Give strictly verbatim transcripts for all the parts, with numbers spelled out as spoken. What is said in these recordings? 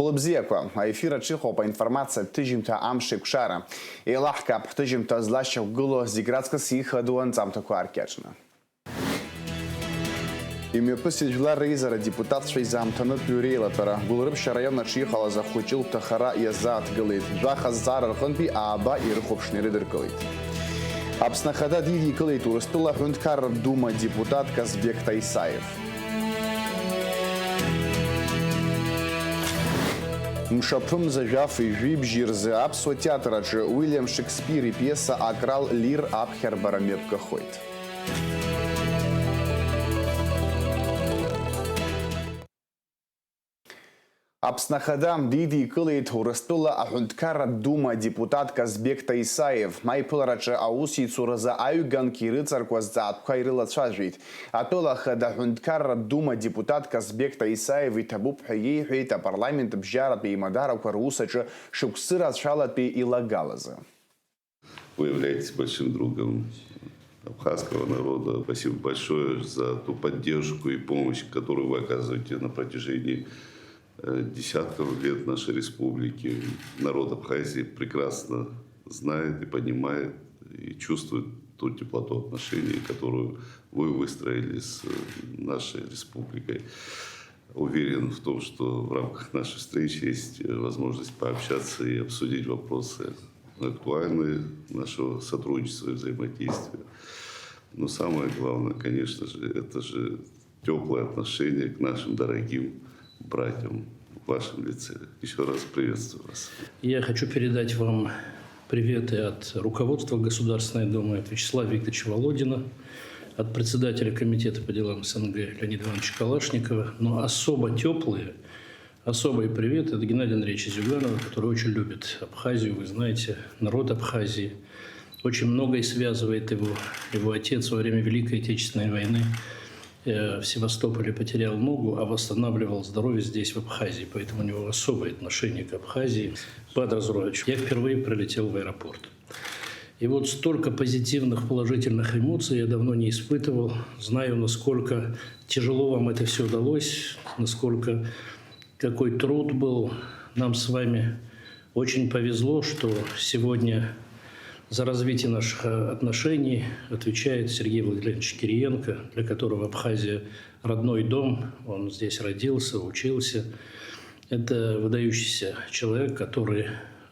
Хәлыбзиақәа, аефир аҿы иҟоуп аинформациатә ҭыжьымҭа Амш еиқәшара. Еилаҳкаап ҳҭыжьымҭа злашьақәгылоу зегь раҵкыс ихадоу анҵамҭақәа аркьаҿны. Имҩаԥысит Жәлар реизара адепутатцәа изаамҭанытәиу реилатәара. Гәылрыԥшь араион аҿы иҟалаз ахәыҷы лҭахара иазааҭгылеит. Жәаха зҵаара рҟынтәи ааба ирыхәаԥшны ирыдыркылеит. Аԥсны Ахада дидикылеит Урыстәыла аҳәынҭқарратә Дума адепутат Казбек Таисаев. Мшаԥымза жәафи жәибжьи рзы Аԥсуа театр аҿы Уильям Шекспир ипиеса Акрал Лир аԥхьарбара мҩаԥгахоит. Аԥсны Ахада дидикылеит Урыстәыла аҳәынҭқарратә Дума адепутат Казбек Таисаев. Аиԥылараҿы аусеицуразы аҩганк ирыҵаркуаз ҵаатәқәа ирылацәажәеит. Атәыла Ахада аҳәынҭқарратә Дума адепутат Казбек Таисаев иҭабуп ҳәа иеиҳәеит апарламент абжьаратә еимадарақәа рус аҿы шықәсы рацәалатәи илагалазы. Вы являетесь большим другом абхазского народа. Спасибо большое за ту поддержку и помощь, которую вы оказываете на протяжении, э, десятков лет нашей республики. Народ Абхазии прекрасно знает и понимает, и чувствует ту теплоту отношений, которую вы выстроили с, э, нашей республикой. Уверен в том, что в рамках нашей встречи есть, э, возможность пообщаться и обсудить вопросы актуальные нашего сотрудничества и взаимодействия. Но самое главное, конечно же, это же тёплое отношение к нашим дорогим братьям в вашем лице. Ещё раз приветствую вас. Я хочу передать вам приветы от руководства Государственной Думы, от Вячеслава Викторовича Володина, от председателя комитета по делам СНГ Леонида Ивановича Калашникова, но особо тёплые, особый привет от Геннадия Андреевича Зюганова, который очень любит Абхазию, вы знаете, народ Абхазии. Очень многое связывает его, его отец во время Великой Отечественной войны, э, в Севастополе потерял ногу, а восстанавливал здоровье здесь, в Абхазии. Поэтому у него особое отношение к Абхазии. Бадр Зурович, я впервые прилетел в аэропорт. И вот столько позитивных, положительных эмоций я давно не испытывал. Знаю, насколько тяжело вам это всё удалось, насколько, какой труд был. Нам с вами очень повезло, что сегодня за развитие наших, э, отношений отвечает Сергей Владимирович Кириенко, для которого Абхазия родной дом. Он здесь родился, учился. Это выдающийся человек, который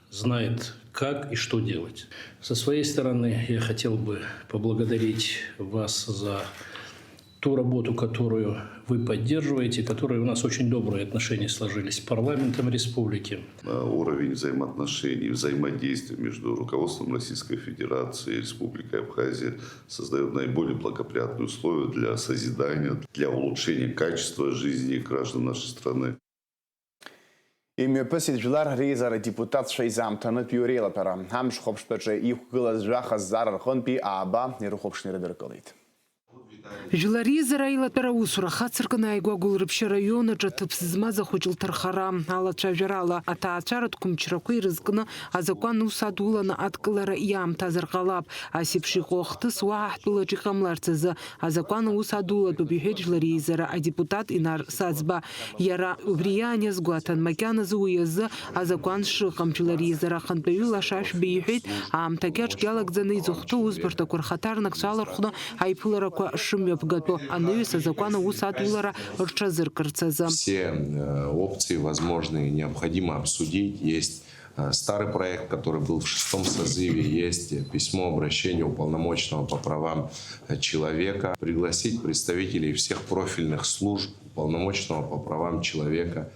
знает, как и что делать. Со своей стороны, я хотел бы поблагодарить вас за ту работу, которую вы поддерживаете, которой у нас очень добрые отношения сложились с парламентом республики. А, уровень взаимоотношений, взаимодействия между руководством Российской Федерации и Республикой Абхазия создаёт наиболее благоприятные условия для созидания, для улучшения качества жизни граждан нашей страны. Имҩаԥысит Жәлар реизара адепутатцәа изаамҭанытәиу реилатәара. Амш хәаԥштәаҿы иқәгылаз жәаха зҵаара рҟынтәи ааба ирыхәаԥшны ирыдыркылеит. Жәлар реизара аилатәара аусура хацыркын ааигәа Гәылрыԥшь араион аҿы ҭыԥ змаз ахәыҷы лҭархара, алацәажәарала, аҭаацәаратә қәымчрақәа ирызкны азакәан ус адуланы адкылара иаамҭазар ҟалап. Ас еиԥш иҟоу ахҭыс уаҳа ҳтәылаҿ иҟамларц азы азакәан аус адулатәуп, иҳәеит Жәлар реизара адепутат Инар Саӡба. Иара убри иаан иазгәаҭан, макьаназы уи азы азакәан шыҟам. Жәлар реизара ахантәаҩы Лаша Ашәба иҳәеит, аамҭа кьаҿк иалагӡаны изыхәҭоу усбарҭақәа рхаҭарнакцәа алархәны аиԥыларақәа шымҩаԥгатәу, анаҩс азакәан аус адулара рҽазыркырц азы. Все, э, опции возможные необходимо обсудить. Есть, э, старый проект, который был в шестом созыве, есть письмо-обращение уполномоченного по правам, э, человека. Пригласить представителей всех профильных служб, уполномоченного по правам человека,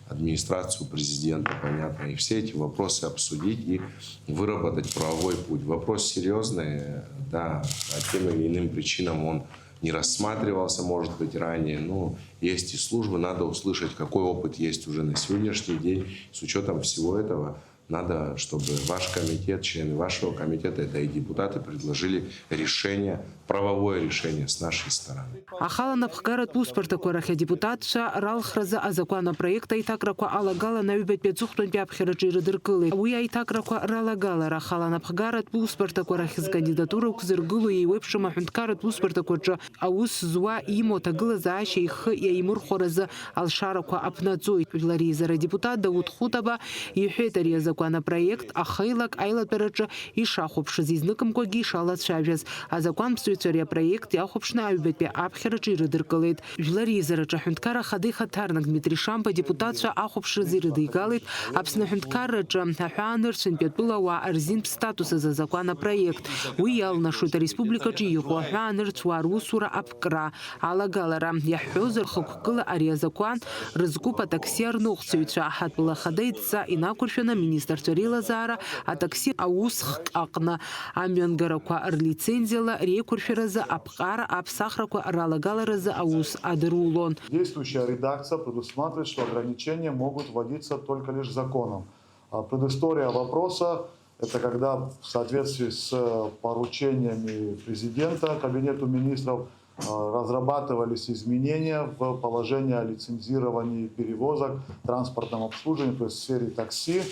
администрацию президента, понятно, и все эти вопросы обсудить и выработать правовой путь. Вопрос серьёзный, да, по тем или иным причинам он не рассматривался, может быть, ранее. Ну, есть и службы, надо услышать, какой опыт есть уже на сегодняшний день. С учётом всего этого Надо, чтобы ваш комитет, члены вашего комитета, да и депутаты предложили решение, правовое решение с нашей стороны. Ахала анапхгаратә усбарҭақәа рахь адепутатцәа ралхразы азакәан апроект аиҭакрақәа алагалан аҩбатәи аҵыхәтәантәи аԥхьараҿы ирыдыркылеит. Уи аиҭакрақәа ралагалара ахала анапхгаратә усбарҭақәа рахь зкандидатура ықәзыргыло еиуеиԥшым аҳәынҭқарратә усбарҭақәа рҿы аус зуа имоу аҭагылазаашьа ихы иаимырхәаразы алшарақәа аԥнаҵоит. Жәлар реизара адепутат Дауҭ Хутаба иҳәеит ари азакәан апроект ахеилак аилатәараҿы ишахәаԥшыз, изныкымкәагьы ишалацәажәаз. Азакәанԥҵаҩцәа ари апроект иахәаԥшны аҩбатәи аԥхьараҿы ирыдыркылеит. Жәлар реизараҿы аҳәынҭқар ахада ихаҭарнак Дмитрий Шамба адепутатцәа ахәаԥшразы ирыдигалеит Аԥсны аҳәынҭқарраҿы аҳәаанырцәынтәи атәылауаа рзинтә статус азы азакәан апроект. Уи иалнашоит ареспубликаҿы иҟоу аҳәаанырцәуаа русура аԥкра алагалара. Иаҳҳәозар, хықәкыла ари азакәан рызкуп атакси арныҟәцаҩцәа. Ҳатәыла ахада идҵа инақәыршәаны аминистрцәа реилазаара атакси аусхк аҟны амҩангарақәа рлицензиала реиқәыршәаразы аԥҟара аԥсахрақәа ралагаларазы аус адырулон. Действующая редакция предусматривает, что ограничения могут вводиться только лишь законом. А предыстория вопроса — это когда в соответствии с поручениями президента Кабинету министров а, разрабатывались изменения в положение о лицензировании перевозок, транспортном обслуживании, то есть в сфере такси,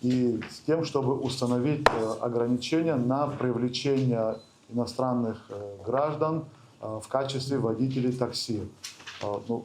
и с тем, чтобы установить э, ограничения на привлечение иностранных э, граждан э, в качестве водителей такси. А, ну,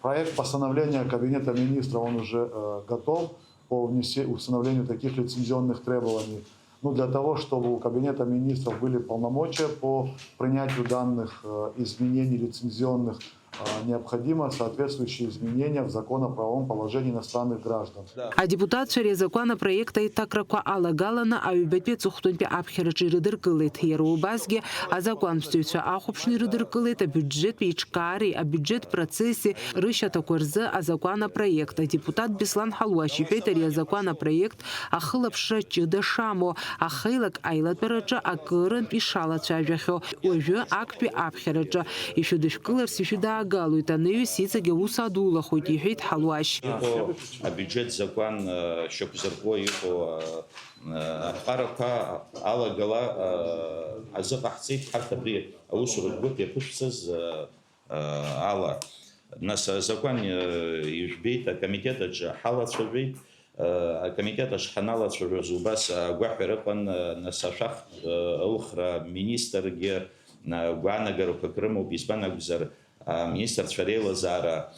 проект постановления Кабинета министров, он уже э, готов по внесе-, установлению таких лицензионных требований. Ну, для того, чтобы у Кабинета министров были полномочия по принятию данных э, изменений лицензионных, э, необходимо соответствующие изменения в закон о правовом положении иностранных граждан. Адепутатцәа ари азакәан апроект аиҭакрақәа алагаланы аҩбатәи аҵыхәтәантәи аԥхьараҿы ирыдыркылеит. Иара убасгьы азакәанԥҵаҩцәа ахәаԥшны ирыдыркылеит абиуџьет еиҿкаареи абиуџьет процесси рышьаҭақәа рзы азакәан апроект. Адепутат Беслан Ҳалуашь иҳәеит ари азакәан апроект ахылаԥшра ҷыда шамоу, ахеилак аилатәараҿы акырынтә ишалацәажәахьоу, уажәы актәи аԥхьараҿы ишәыдышәкыларц ишәыдаагалоит, анаҩс иҵегь аус адулахоит, иҳәеит Ҳалуашь. Иҟоу абиуџьет закәан шьақәзырӷәӷәо иҟоу аԥҟарақәа алагала ҳазыҟаҳҵеит ҳарҭ абри аусуратә гәыԥ иаԥышәҵаз ала. Нас азакәан ижәбеит, акомитет аҿы ҳалацәажәеит. Акомитет аҿы ҳаналацәажәоз убас агәаҳәара ыҟан, нас ашәахтә ылхра министргьы гәаанагарақәак рымоуп, избан акәзар, аминистрцәа реилазаара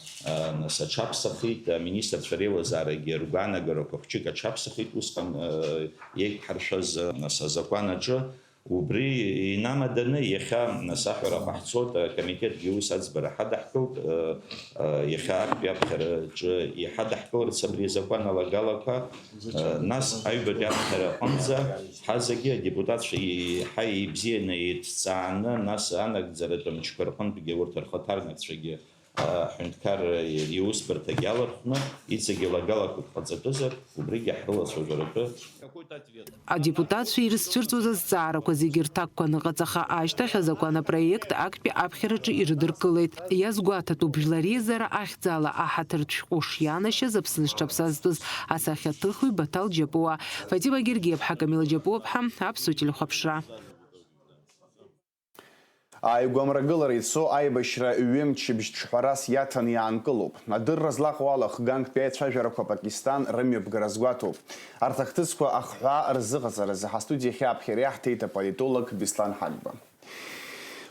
нас аҽаԥсахит, аминистрцәа реилазаарагьы ргәаанагарақәа хәҷык аҽаԥсахит, усҟан еиқәҳаршәаз нас азакәан аҿы. Убри инамаданы иахьа нас аҳәара ҟаҳҵоит, акомитетгьы ус аӡбара ҳадаҳкылт, иахьа актәи аԥхьараҿы иҳадаҳкыларц абри азакәан алагалақәа, нас аҩбатәи аԥхьара аҟынӡа ҳазегьы адепутатцәа еиҳа ибзианы еидҵааны, нас анагӡаратә мчқәа рҟынтәгьы урҭ рхаҭарнакцәагьы аҳәынҭқарра иусбарҭагь алархәны, иҵегьы лагалақәак ҟаҵатәызар, убригьы ҳрылацәажәаратәы. Адепутатцәа ирызцәырҵуаз азҵаарақәа зегьы рҭакқәа аныҟаҵаха ашьҭахь, азакәан апроект актәи аԥхьараҿы ирыдыркылеит. Иазгәаҭатәуп, жәлар реизара ахьӡала аҳаҭыртә шәҟәы шианашьаз Аԥсны зҽаԥсазтәыз асахьаҭыхҩы Баҭал Џьапуа. Фатима Гергиаԥҳа, Камила Џьапуаԥҳа, Аԥсуа телехәаԥшра. Ааигәа амрагылара ицо аибашьра ҩымчыбжь ҿҳәарас иаҭаны иаанкылоуп. Адырра злаҟоу ала, хгангтәи аицәажәарақәа Пакистан рымҩаԥгара азгәаҭоуп. Арҭ ахҭысқәа ахҳәаа рзыҟаҵаразы ҳастудиахь аԥхьара иаҳҭеит аполитолог Беслан Ҳагба.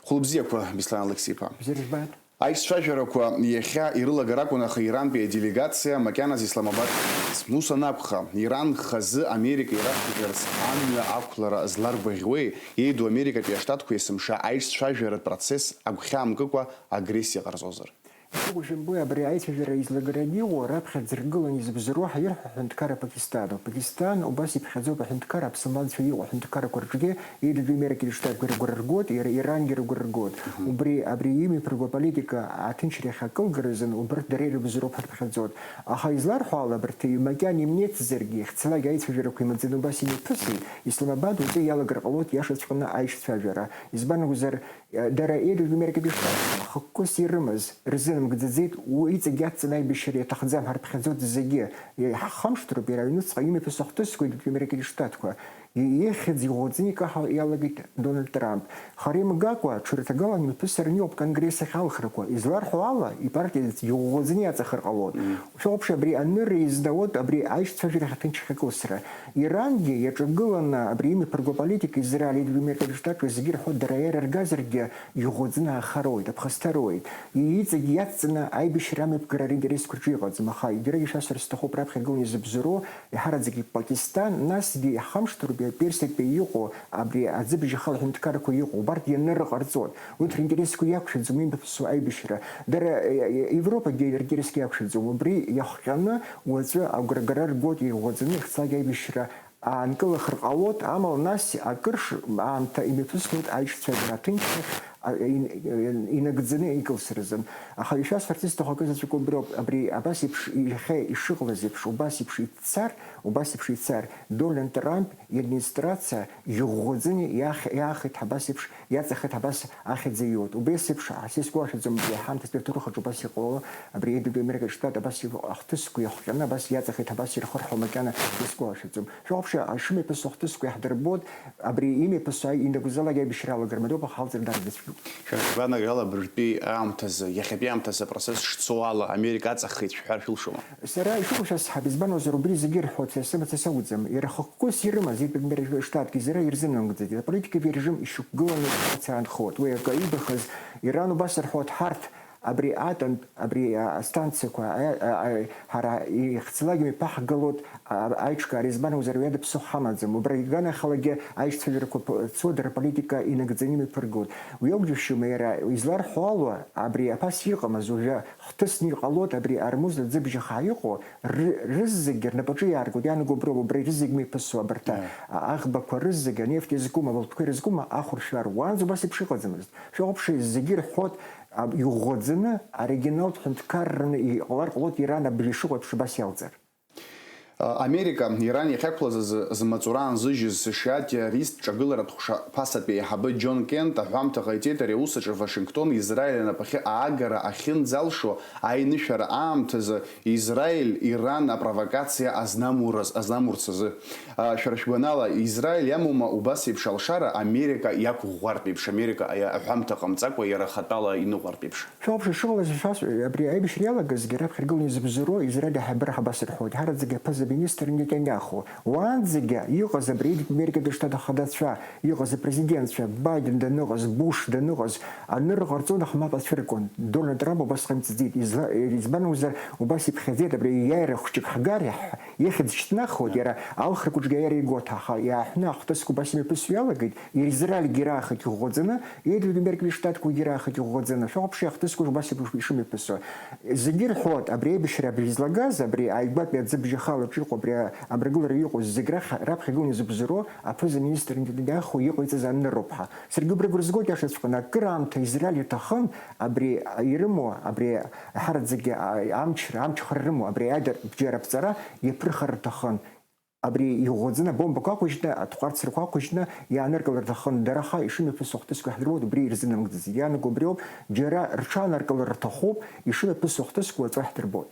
Хәылбзиақәа, Беслан Алықьса-иԥа. Бзиа рыжәбааит. Аицәажәарақәа иахьа ирылагар акәын, аха Ирантәи аделегациа макьаназ Исламабад ицеит. Ус анакәха, Иран хазы Америка ирацәажәарц амҩа ақәлара зларгәаӷьуеи, иеиду Америкатәи Аштатқәа есымша аицәажәаратә процесс агәхьаамкыкәа агрессиа ҟарҵозар? Ишәгәышәымбои, абри аицәажәара излагараны иҟоу, раԥхьаӡа ргыланы изыбзоуроу ҳаирҳәо аҳәынҭқарра Пакистан ауп. Пакистан убас иԥхьаӡоуп аҳәынҭқарра аԥсылманцәа иҟоу аҳәынҭқаррақәа рҿгьы, Иеидру Америкатәи Штатқәа иргәра ргоит, Ираннгьы ргәра ргоит. Убри, абри имҩаԥырго аполитика аҭынчра иахьакылгаразын, убарҭ дара ирыбзоуроуп ҳарԥхьаӡоит. Аха изларҳәо ала, абарҭ макьана имнеицзаргьы, хьцлагьы аицәажәарақәа имаӡаны убас имҩаԥысит, Исламабад уаҵәы иалагар ҟалоит иашаҵәҟьаны аицәажәара. Избан акәзар, дара Иеидру Америкатәи Штатқәа хықәкыс ирымаз рзын Мгӡаӡеит, уи иҵегь иацҵаны аибашьра иаҭахӡам, ҳарԥхьаӡоит зегьы. Иаҳхамышҭроуп иара аҩныҵҟа имҩаԥысуа ахҭысқәа, Америкатәи Штатқәа. И-, ихьӡ иӷәӷәаӡаны икаҳауа иалагеит Дональд Трамп. Хара имгакәа, ҽырҭагалан имҩаԥысраны иҟоуп Конгресс ахь алхрақәа. Изларҳәо ала, ипартиа иӷәӷәаӡаны иаҵахар ҟалоит. Мм. Шәоуп, абри анырра изнаут, абри аишьцәажәарахь аҭынчхьа акылсра. Ирангьы иаҿагыланы абри имҩаԥырго аполитика Израиль идуи Америкатәи Штатқәа зегьы ирҳәо дара иара ргазаргьы, иӷәӷәаӡаны аахароуит, аԥхасҭароуит. Иҵегь иацҵаны аибашьра амҩаԥгара ринтересқәа рҿы иҟаӡам, аха егьырагьы шәасҳәар сҭахуп раԥхьа гыланы изыбзоуроу, иаҳараӡак Пакистан, насгьы иҳамшҭароуп Персиатәи иҟоу абри аӡыбжьахала аҳәынҭқаррақәа иҟоу, убарҭ ианырра ҟарҵоит. Урҭ ринтересқәа иақәшәаӡом имҩаԥысуа аибашьра. Дара, е, е, Европагьы ринтересқәа иақәшәаӡом. Убри иахҟьаны уаҵәы агәрагара ргоит иӷәӷәаӡаны ихцлак аибашьра аанкылахар ҟалоит, амала нас акыр ш-, аамҭа имҩаԥысуеит аишьцәажәара аҭынчра, а, ин-, ин-, инагӡаны икылсразы. Аха ишәасҳәарц исҭаху акы заҵәык убриоуп, абри абас еиԥш иахьа ишыҟалаз еиԥш, убас еиԥш ицар, убас еиԥш ицар, Дональд Трамп иадминистрациа иӷәӷәаӡаны иаах-, иаахеит ҳәа абас еиԥш иаҵахеит ҳәа абас ахьӡ ииуеит. Убри еиԥш, ҳа-, сизгәалашәаӡом, абри аҳамҭазтәи аҭоурых аҿы убас иҟало, абри еидуп Америкатә Штат абас иҟоу ахҭысқәа иахҟьаны абас иаҵахеит ҳәа абас ирхырҳәо макьана сизгәалашәаӡом. Шәоуп, ша-, шымҩаԥысуа ахҭысқәа иаҳдырбоит, абри имҩаԥысуа инагәзаалак аибашьра алагар мариоуп, аха алҵра дарбаӡәӡәк. Шәара шәгәаанагара ала абыржәтәи аамҭазы, иахьатәи аамҭазы апроцесс шцо ала, Америка аҵаххеит шәҳәар шәылшома? Сара ишәыхәшәасҳап, избан акәзар, убри зегьы ирҳәо, са сымаҵ сакәӡам. Иара хықәкыс ирымаз, итәык Мережа Штатгьы зара ирзынамгӡеит. Аполитикатә режим ишьақәгыланы ацара нхоит. Уи акы ибахыз, Иран убас рҳәоит, ҳарҭ абри атәантә, абри, а, астанциақәа, а, а, а, ҳара ихьӡлагьы мҩаԥаҳгалоит, а, аиҿкаара, избан акәзар, уи ада ԥсыхәа ҳамаӡам. Убра иганахьалагьы аишьцәажәарақәа п-, цо дара аполитика инагӡаны имҩаԥыргоит. Уи ауп џьушьома иара изларҳәо ала, абри аԥас иҟамыз уажәы хҭысны иҟалоит, абри Ормуз аӡыбжьаха иҟоу ры-, рызегьы рнапаҿы иааргоит, иаанаго уброуп, убра ирызегь мҩаԥысуа абарҭ а-, Иа. а-, аӷбақәа рызегьы, анефт иазкума, абылтәқәа ирызкума ахәаршәара, уаанӡа убас еиԥш иҟаӡамызт. Шәахәаԥши, зегьы ирҳәоит, а, иӷәӷәаӡаны, оригиналтә ҳәынҭқарраны иҟалар ҟалоит, Иран абри ишыҟоу еиԥш абас иалҵыр. Америка Иран иахьақәлаз азы змаҵура аанзыжьыз сшиа террорист ҿагыларатә ҟәша ԥасатәи аиҳабы Џьон Кент аҳәамҭа ҟаиҵеит ари аус аҿы Вашингтон Израиль анапахьы аагара ахьынӡалшо аинышәара аамҭазы Израиль Иран апровокациа азнамураз, азнамурц азы. А, шәара шәгәанала, Израиль иамоума убас еиԥш алшара Америка иақәыӷәӷәартә еиԥш, Америка аиа-, аҳәамҭа ҟамҵакәа иара ахатәала иныҟәартә еиԥш? Шәоуп, шышыҟалаз шәасҳәоит, абри аибашьра иалагазгьы раԥхьа иргыланы изыбзоуроу Израиль аҳәынҭқарра абас рҳәоит, ҳараӡәгьы аԥыза министр Нетаниаху. Уаанӡагьы иҟаз абри Америкатәи Штат Ахадацәа, иҟаз апрезидентцәа, Байден даныҟаз, Буш даныҟаз, анырра ҟарҵон, аха мап ацәыркуан. Дональд Трамп убас ҟаимҵаӡеит. Изла-, избан акәзар, убас иԥхьаӡеит, абри иааира хәҷык ҳгар, иаҳ-, ихьӡ шьҭнахуеит, иара алхрақәаҿгьы аиааира игоит, аха иааҳәны ахҭысқәа убас имҩаԥысуа иалагеит, Израильгьы раахеит иӷәӷәаӡаны, Еидгьы Америкатәи Штатқәагьы раахеит иӷәӷәаӡаны. Шәахәаԥши ахҭысқәа убас еиԥш ишымҩаԥысуа. Зегьы ирҳәоит, абри аибашьра абри злагаз, абри ааигәатәи аӡыбжьахалаҿ иҟоу абри амрагылара иҟоу зегь рахь, раԥхьа игыланы изыбзоуроу аԥыза-министр Нетаниаху иҟаиҵаз анырроуп ҳәа. Саргьы убри агәра згоит, иашаҵәҟьаны, акыраамҭа Израиль иҭахын абри ирымоу, абри ҳараӡагьы, а, амчра, амчхара рымоу, абри аидар-, бџьар аԥҵара иаԥырхар рҭахын. Абри иӷәӷәаӡаны абомбақәа ақәыжьны, аҭҟәарцрақәа ақәыжьны иааныркылар рҭахын, дара аха ишымҩаԥысуа ахҭысқәа иаҳдыруеит, убри ирзынамыгӡац. Иаанаго убриоуп, џьара рҽааныркылар рҭахуп, ишымҩаԥысуа ахҭысқәа уаҵәы иаҳдырбоит.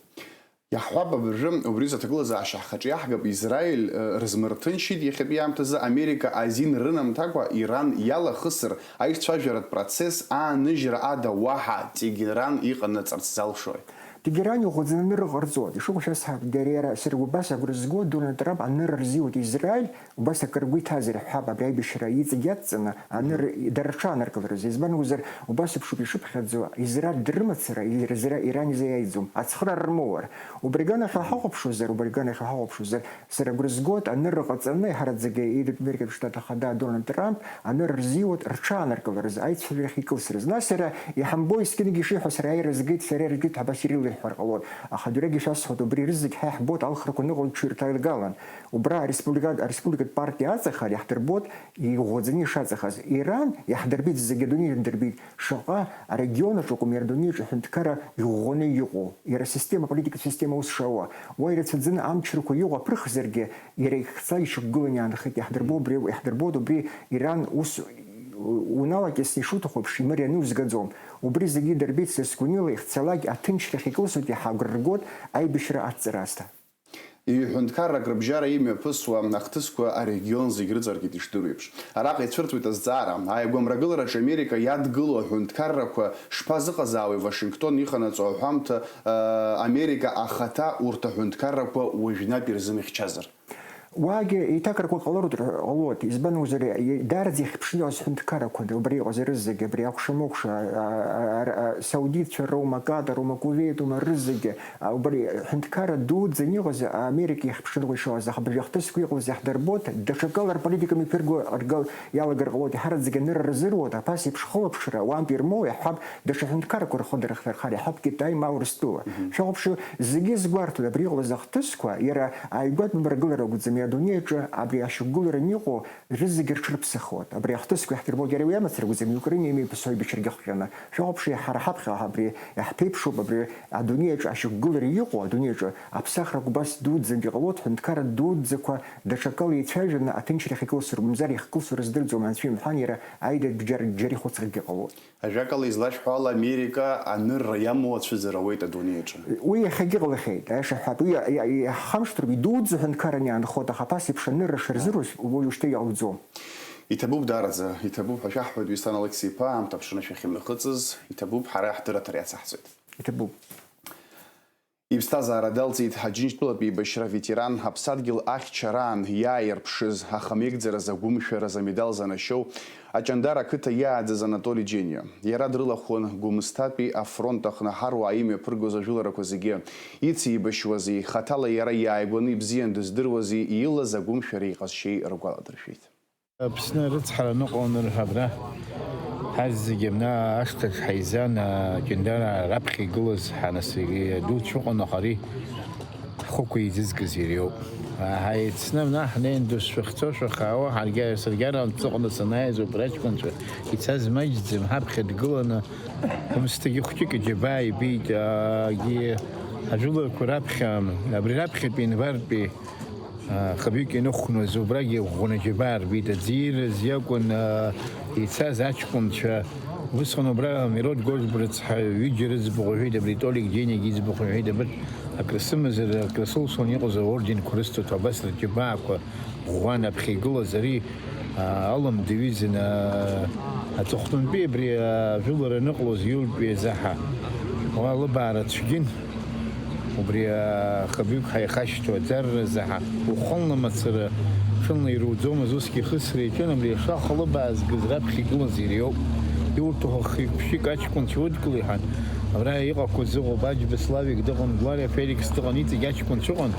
Иаҳҳәап, абыржәы убри изы аҭагылазаашьа ҳхаҿы иаҳгап, Израиль, э, рызмырҭынчит иахьатәи аамҭазы Америка азин рынамҭакәа Иран иалахысыр аицәажәаратә процесс ааныжьра ада уаҳа Тегеран иҟанаҵарц залшои? Тегеран иӷәӷәаӡаны анырра ҟарҵоит. Ишыҟоу шәасҳәап, дара иара сара убас агәра зго, Дональд Трамп анырра рзиуеит Израиль, убас акыр ргәы иҭазар ҳәа, абри аибашьра иҵегь иадҵаны, анырра, дара рҽааныркыларызы. Избан акәзар, убас еиԥшуп ишыԥхьаӡо, Израиль дрымацара, Изра-, Иран изы иаиӡом. Ацхыраара рмоур. Убри аганахьала ҳахәаԥшуазар, убри аганахьала ҳахәаԥшуазар, сара агәра згоит, анырра ҟаҵаны, иҳараӡагьы Еидгьы Америкатә Штат Ахада Дональд Трамп анырра рзиуеит рҽааныркыларыз, аицәажәарахь икылсрыз. Нас сара иҳамбо, есқьынгьы ишиҳәо, сара аиааира згеит, сара иргеит ҳәа абас ирылирҳәар ҟалоит. Аха дырҩегьых шәасҳәоит, убри рызегь ҳа иаҳбоит алхрақәа ныҟәо ҽырҭагалан. Убра ареспублика-, ареспубликатә партиа аҵаха иаҳдырбоит иӷәӷәаӡаны ишаҵахаз. Иран иаҳдырбеит, зегьы адунеи ирдырбеит. Шаҟа арегион аҿы акәым, иара адунеи аҿы аҳәынҭқарра иӷәӷәаны иҟоу, иара асистема, аполитикатә система ус шауа, уа ирацәаӡаны амчрақәа иҟоу аԥырхзаргьы, иара ихцла ишьақәгыланы иаанхеит, иаҳдырбо убри, иаҳдырбоит убри Иран ус Уналакьысны ишуҭаху еиԥш, имырианы иузгаӡом. Убри зегьы идырбеит, са сгәаныла, ихцалак аҭынчрахь икылсуеит, иаҳа агәра ргоит аибашьра адҵара азҭа. Ҩ-ҳәынҭқаррак рыбжьара имҩаԥысуа ахҭысқәа арегион зегь рыҵаркит ишдыру еиԥш. Араҟа ицәырҵуеит азҵаара, ааигәа Мрагылараҿы Америка иадгылоу аҳәынҭқаррақәа шԥазыҟазаауеи Вашингтон иханаҵо аҳәамҭа, э, Америка ахаҭа урҭ аҳәынҭқаррақәа уажәнатә ирзымыхьчазар? Уаагьы еиҭакрақәа ҟалартә ҟалоит, избан акәзар, и-, даараӡа ихьыԥшны иҟаз ҳәынҭқаррақәан, убри иҟаз рызегьы, абри акәша-мыкәша, а, а, а, а, саудитцәа роума, Катар роума, Кувеит роума, рызегьы, а, убри ҳәынҭқарра дуӡӡан иҟаз, Америка ихьыԥшны иҟоу ишыҟаз, аха абыржәы ахҭысқәа иҟалаз иаҳдырбоит, даҽакала рполитика мҩаԥырго ргыл иалагар ҟалоит, иҳараӡак анырра рзыруеит, аԥас еиԥш хылаԥшра, уантәи ирмоу, иаҳҳәап, даҽа ҳәынҭқаррақәа рхы дырхьырхар, иаҳҳәап, Китай ма Урыстәыла. Мгм. Шәахәаԥши, зегьы згәарҭоит, абри иҟалаз ахҭысқәа, иара ааигәатәым ргылара акәӡам, адунеи аҿы абри ашьақәгылара аниҟоу, рызегьы рҽрыԥсахуеит. Абри ахҭысқәа иаҳдырбоит, иара уи амацара акәӡам, Украина имеиԥысоу аибашьрагьы ахҟьаны. Шәахәаԥши, ҳара ҳаԥхьа абри иаҳԥеиԥшуп, абри адунеи аҿы ашьақәгылара иҟоу, адунеи аҿы аԥсахрақәа убас дуӡӡангьы ҟалоит, ҳәынҭқарра дуӡӡақәа даҽакала еицәажәаны аҭынчрахь икылсыр, мамзар иахькылсуа рыздырӡом, анцәа имҳәан, иара аида бџьар-, џьара ихәыцракгьы ҟалоит. Ажәакала, излашәҳәо ала, Америка анырра иамоу ацәыӡра ауеит адунеи аҿы. Уи иахьагьы ҟалахьеит, аиаша ҳҳәап, уи иа-, иа-, иаҳхамышҭроуп, идуӡӡа ҳәынҭқарран иаанхоит, аха ԥас еиԥш анырра шырзыруз уажәшьҭа иалгӡом. Иҭабуп даараӡа, иҭабуп ҳәа шәаҳҳәоит, Беслан Алықьса-иԥа, аамҭа аԥшра шәахьымҩахыҵыз, иҭабуп, ҳара ҳдырраҭара иацаҳҵоит. Иҭабуп. Иԥсҭазаара далҵит Аџьынџьтәылатә еибашьра аветеран, Аԥсадгьыл ахьчараан иааирԥшыз, ахамеигӡараз агәымшәараз амедал занашьоу, Аҷандара ақыҭа иааӡаз Анатоли Џьениа. Иара дрылахәын Гәымсҭатәи афронт аҟны ҳаруаа имҩаԥыргоз ажәыларақәа зегьы. Ицеибашьуази, хаҭала иара иааигәаны ибзиан дыздыруази, илаз агәымшәареи иҟазшьеи ргәаладыршәеит. Аԥсны арыцҳара аныҟоу анырҳәа абра, ҳазегьы абна ашҭаҿ ҳаизан, Ҷандара раԥхьа игылаз ҳанасыгьы дуцәа ыҟан, аха ари ҳхықәкы еизызгаз иара иоуп. Ҳаицны абна ҳнеин, дышшәыхьцо шәахаауа, ҳаргьы саргьы аранӡа аҟны санааиз убра аҷкәынцәа ицаз маҷӡам, ҳаԥхьа дгыланы, Гәымсҭагьы хәҷык иџьабаа ибеит, агьи ажәыларақәа раԥхьа, абри раԥхьатәи инвартәи Хабҩык иныхәназ убрагьы ӷәӷәаны џьабаа рбеит, аӡиразы иакәын, ицаз аҷкәынцәа. Усҟан убра Мирод Гожба рыцҳа, ҩыџьа рыӡбахә иҳәеит, абри Толик Џьениагьы иӡбахә иҳәеит, абырҭ акрысымазар, акрысылшон иҟаз аорденқәа рысҭоит, абас рџьабаақәа ӷәӷәан аԥхьа игылаз ари, алым дыҩызан, аҵыхәтәантәи абри ажәылара аныҟалоз иултәи азаҳа. Уа лыбаара цәгьын. Убри ахабҩык ҳаихашьҭуа аӡарра заҳа, ухынла мацара, ҽынла ируӡомызт, усгьы ихысра иаҿын, абри ашаха лыбаазгаз раԥхьа игылаз иара иоуп. Иурҭаху хҩык-ԥшьҩык аҷкәынцәа удкыл иҳәан, абра иҟақәаз ыҟоуп, Аџьба Славик дыҟан, Глариа Феликс дыҟан, иҵегь аҷкәынцәа ыҟан,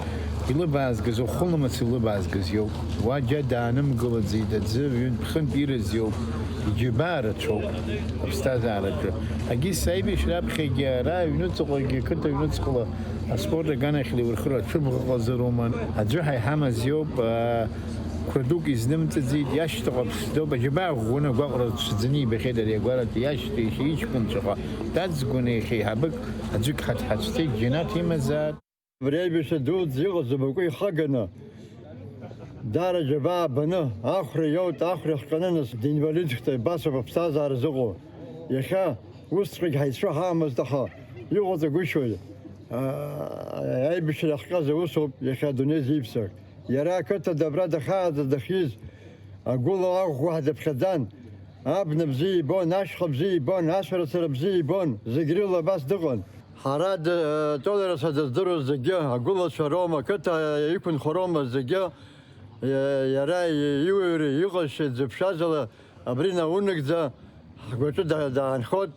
илыбаазгаз ухынла мацара илыбаазгаз иоуп. Уа џьа даанымгылаӡеит аӡы, ҩынтә-хынтә ирыз иоуп. Иџьабаа рацәоуп аԥсҭазаараҿы. Агьыс аибашьра аԥхьагьы ара аҩныҵҟагьы, қыҭа аҩныҵҟала аспорт аганахьала иурхыр аҽыбӷаҟазароума? Аӡәы ҳаиҳамаз иоуп, аа, қәра дук изнымҵыӡеит, иашьҭахь аԥшӡоуп, аџьабаа ӷәӷәаны агәаҟра цәӡаны ибахьеит ари агәараҿы, иашьҭеишьа иҷкәынцәаха, дацгәаны иахьа еиҳабык аӡәык ҳаҭ-, ҳацәцеит, џьанаҭ имазаап. Абри аҩбашьра дуӡӡа иҟаз абаҟәы ихаганы, даара џьабаа баны, ахәра иоут, ахәра иахҟьаны, нас динвалидхт, абасоуп аԥсҭазаара зыҟоу. Иахьа усҵәҟьагь ҳаицәа ҳаамызт, аха иҟаҵагәышьои? Аа, аибашьра иахҟьаз аусоуп иахьа адунеи зиԥсак. Иара ақыҭа дабра дахьааӡаз дахьиз, агәыла аӷәӷәа ҳдыԥхьаӡан. Абна бзиа ибон, ашьха бзиа ибон, ашәарыцара бзиа ибон, зегь рыла абас дыҟан. Ҳара д-, Толераса дыздыруаз зегьы, агәылацәа роума, ақыҭа иқәынхо роума зегьы, иа-, иара иуаҩра, иҟазшьа дзыԥшыз ала, абри наунагӡа ҳгәаҿы да-, даанхоит.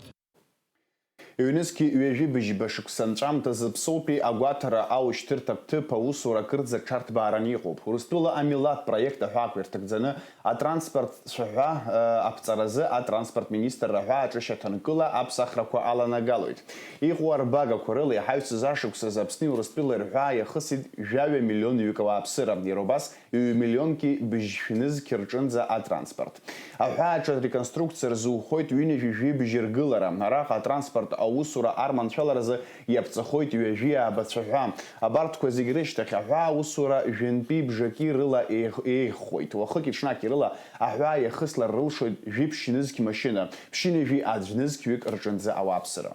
Ҩнызқьи ҩажәи быжьба шықәса анҵәамҭазы Ԥсоупи агәаҭара аушьҭырҭа ҭыԥ аусура акырӡа ҽарҭбааран иҟоуп. Урыстәыла амилаҭ проект аҳәаақәа ирҭагӡаны атранспорт цәаҳәа, э, аԥҵаразы атранспорт министрра ҳәаа аҿышьа ҭанкыла аԥсахрақәа аланагалоит. Иҟоу арбагақәа рыла иҳаҩсыз ашықәсазы Аԥсни Урыстәылеи рҳәаа иахысит жәаҩа миллионҩык ауааԥсыра, иара убас ҩ-миллионки быжьшәнызқь рҿынӡа атранспорт. Аҳәааҿы ареконструкциа рзухоит ҩынҩажәи жәибжь ргылара. Араҟа атранспорт аусура арманшәаларазы иаԥҵахоит ҩажәи ааба цәаҳәа. Абарҭқәа зегь рышьҭахь аҳәаа аусура жәантәи бжаки рыла еиӷ-, еиӷьхоит. Уахыки ҽнаки рыла аҳәаа иахыслар рылшоит жәиԥшь нызқь машьына, ԥшьынҩажәи аӡә нызқь ҩык рҿынӡа ауааԥсыра.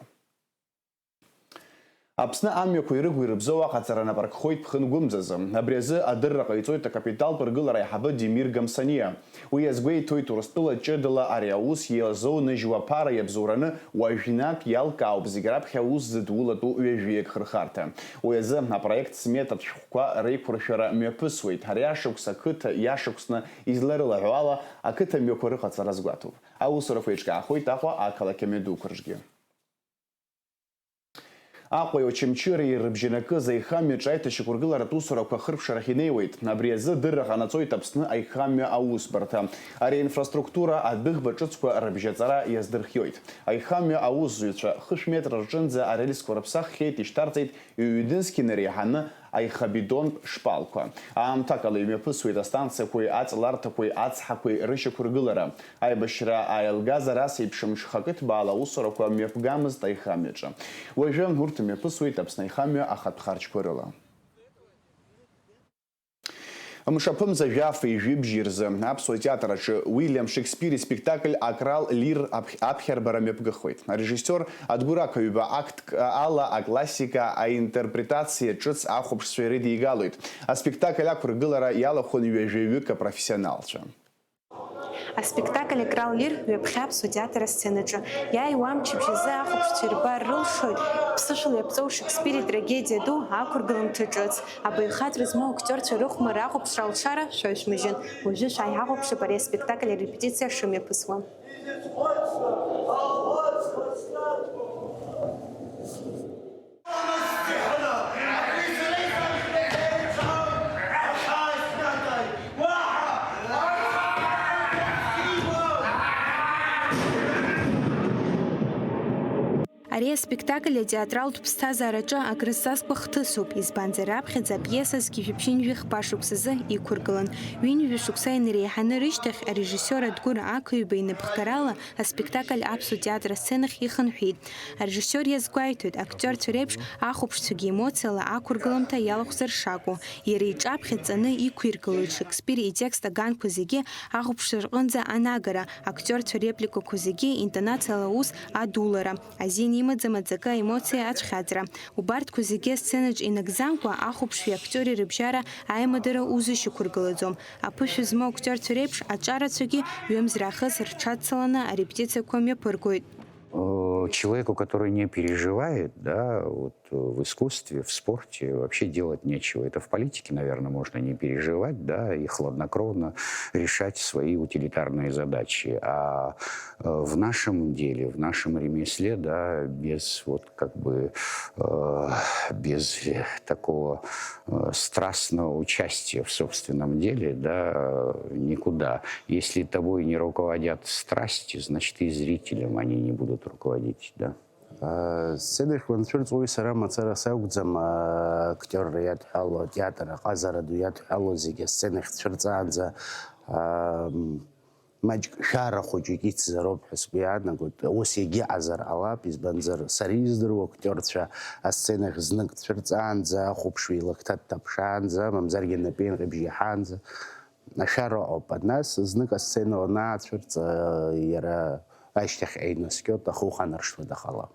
Аԥсны амҩақәа ирыгу-ирыбзоу аҟаҵара напаркхоит ԥхынгәымҵазы. Абри азы адырра ҟаиҵоит акапиталтә ргылара аиҳабы Демир Гамсаниа. Уи иазгәеиҭоит, Урыстәыла ҷыдала ари аус иазоуныжьуа аԥара иабзоураны уажәнак иалкаауп зегь раԥхьа аус зыдулатәу ҩажәиак хырхарҭа. Уи азы апроект смета шәҟәқәа реиқәыршәара мҩаԥысуеит. Ари ашықәс ақыҭа иашықәсны изларылаҳәо ала, ақыҭа мҩақәа рыҟаҵара азгәаҭоуп. Аусурақәа еиҿкаахоит Аҟәа ақалақь амҩадуқәа рҿгьы. Аҟәеи Очамчыреи рыбжьанакыз аихамҩаҿы аиҭашьақәыргыларатә усурақәа ахыркәшарахь инеиуеит. Абри азы дырра ҟанаҵоит Аԥсны аихамҩа аусбарҭа. Ари аинфраструктура адәыӷба ҿыцқәа рыбжьаҵара иаздырхиоит. Аихамҩа аусзуҩцәа хышә метра рҿынӡа арельсқәа рыԥсаххьеит, ишьҭарҵеит ҩ-нызқь инареиҳаны аихабидонтә шпалқәа. Аамҭакала имҩаԥысуеит астанциақәеи аҵларҭақәеи ацҳақәеи рышьақәыргылара. Аибашьра ааилгазар, ас еиԥш мҽхакы ҭбаала аусурақәа мҩаԥгамызт аихамҩаҿы. Уажәы урҭ мҩаԥысуеит Аԥсны аихамҩа ахатә харџьқәа рыла. Мшаԥымза жәафи жәибжьи рзы Аԥсуа театр аҿы Уильям Шекспир испектакль Акрал Лир аԥхь-, аԥхьарбара мҩаԥгахуеит. Арежиссиор Адгәыр Ақаҩба актк ала аклассика аинтерпретациа ҿыц ахәаԥшцәа ирыдигалоит. Аспектакль ақәыргылара иалахәын ҩажәаҩык апрофессионалцәа. Аспектакль Акрал Лир ҩаԥхьа Аԥсуа театр асценаҿы иааиуа амчыбжь азы ахәаԥшцәа ирбар рылшоит ԥсышәала иаԥҵоу Шекспир итрагедиа ду ақәыргыламҭа ҿыц. Абаҩхатәра змоу актиорцәа рыхәмарра ахәаԥшра алшара шәа шәмыжьын. Уажәы шәааи ҳахәаԥшып ари аспектакль арепетициа шымҩаԥысуа. Ари аспектакль атеатралтә ԥсҭазаараҿы акрызҵазкуа хҭысуп, избанзар, раԥхьаӡа апиеса зқьи жәшәи ԥшьынҩажәи хԥа шықәсазы иқәыргылан. Ҩынҩажәа шықәса инареиҳаны рышьҭахь арежиссиор Адгәыр Ақаҩба инапхгарала аспектакль аԥсуа театр асценахь ихынҳәит. Арежиссиор иазгәеиҭоит, актиорцәа реиԥш ахәаԥшцәагьы емоциала ақәыргыламҭа иалахәзар шакәу. Иара иҿаԥхьа ҵаны иқәиргылоит Шекспир итекст аганқәа зегьы ахәаԥшцәа рҟынӡа анагара, актиорцәа репликақәа зегьы интонациала аус адулара, азин имаӡам аҵакы аемоциа ацәхьаҵра. Убарҭқәа зегьы асценаҿ инагӡамкәа, ахәаԥшҩы актиори рыбжьара аимадара узышьақәыргылаӡом. Аԥышәа змоу актиорцәа реиԥш, аҿарацәагьы ҩымз раахыс рҽацаланы арепетициақәа мҩаԥыргоит. Э, человеку, который не переживает, да, вот, э, в искусстве, в спорте вообще делать нечего. Это в политике, наверное, можно не переживать, да, и хладнокровно решать свои утилитарные задачи. А, э, в нашем деле, в нашем ремесле, да, без вот как бы, э, без такого, э, страстного участия в собственном деле, да, э, никуда. Если тобой не руководят страсти, значит, и зрителям они не будут руководить, да. Сценахь уанцәырҵуеи, сара мацара сакәӡам, актиорра иадҳәало, атеатр аҟазара ду иадҳәало зегьы асценахь цәырҵаанӡа, ам, маҷк шәара хәыҷык ицзароуп ҳәа сгәы иаанагоит. Ус егьыҟазар ҟалап, избанзар, сара издыруа актиорцәа асценахь знык цәырҵаанӡа, ахәаԥшҩы илакҭа дҭаԥшаанӡа, мамзаргьы напеинҟьабжь иаҳаанӡа, ашәара ыҟоуп. Нас знык асцена уанаацәырҵ, иара ашьҭахь еинаскьоит, ахы уханаршҭуеит ахала.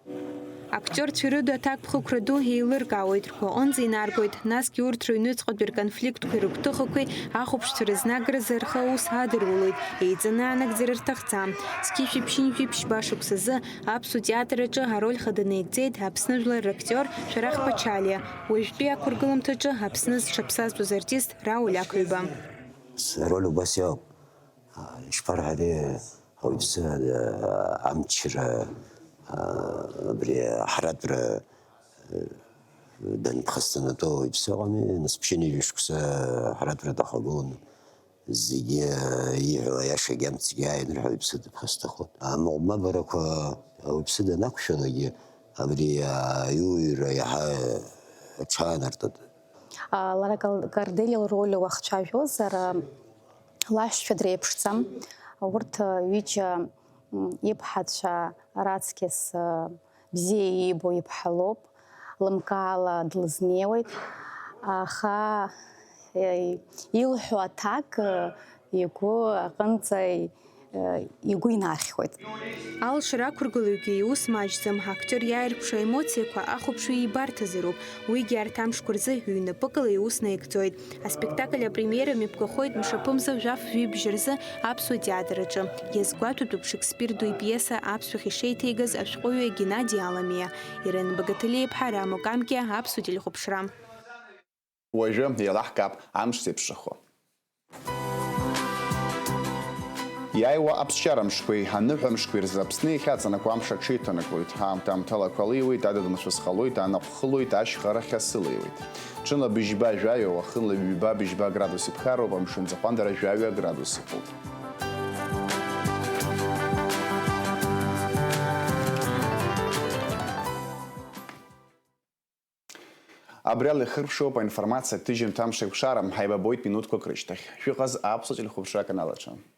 Актиорцәа рыда аҭакԥхықәра ду еилыркаауеит, ргәаҟынӡа инаргоит, насгьы урҭ рыҩныҵҟатәи рконфликтқәеи рыгәҭыхақәеи ахәаԥшцәа рызнагаразы рхы аус адырулоит, еиҵаны анагӡара рҭахӡам. Зқьи жәшәи ԥшьынҩажәи ԥшьба шықәсазы аԥсуа театр аҿы ароль хаданы игӡеит Аԥсны жәлар рактиор Шәарах Ԥачалиа, уажәтәи ақәыргыламҭаҿы Аԥсны зҽаԥсазтәыз артист Рауль Ақаҩба. Сроль убас иоуп. Ишԥарҳәари, ауаҩԥсы, а, амчра, а, абри аҳаратәра, а, данԥхасҭанатәоу ауаҩԥсы ыҟами, нас ԥшьынҩажәи шықәса аҳаратәра дахагыланы, зегьы, а, ииҳәо аиашагьы амцгьы ааинырҳәо ауаҩԥсы дыԥхасҭахоит. Амыҟәмабарақәа ауаҩԥсы данақәшәалакгьы, абри аиуаҩра иаҳа аҽаанартәоит. Лара Кал-, Корделиа лроль уахцәажәозар, лаҳәшьцәа дреиԥшӡам. Урҭ ҩыџьа, м, иԥҳацәа раҵкьыс, ы, бзиа иибо иԥҳа лоуп, лымкаала длызнеиуеит, аха, э, илҳәо аҭак, э, игәы аҟынӡа, э, игәы инархьуеит. Алшара ақәыргылаҩгьы иус маҷӡам, актиор иааирԥшуа аемоциақәа ахәаԥшҩы ибарҭазароуп, уигьы арҭ амшқәа рзы ҩнапыкла иус наигӡоит. Аспектакль апремиера мҩаԥгахоит мшаԥымза жәаф-жәибжь рзы Аԥсуа театр аҿы. Иазгәаҭатәуп Шекспир ду ипиеса аԥсшәахь ишеиҭеигаз ашәҟәыҩҩы Геннади Аламиа. Ирен Багаҭалиа-иԥҳа, Рамо Камкиа, Аԥсуа телехәаԥшра. Уажәы еилаҳкаап амш зеиԥшрахо. Иааиуа аԥсшьара мшқәеи аныҳәа мшқәеи рзы Аԥсны иахьаҵанакуа амш аҽеиҭанакуеит. Аамҭа амҭалақәа леиуеит, адыд мацәыс ҟалоит, анаҟә хылоит, ашьха арахь асы леиуеит. Ҽыла быжьба жәаҩа, уахынла ҩба быжьба градус иԥхароуп, амшын аӡахәандара жәаҩа градус ыҟоуп. Абри ала ихыркәшоуп аинформациа аҭыжьымҭа амш еиқәшара. Ҳаибабоит минуҭқәак рышьҭахь. Шәыҟаз Аԥсуа телехәаԥшра аканал аҿы.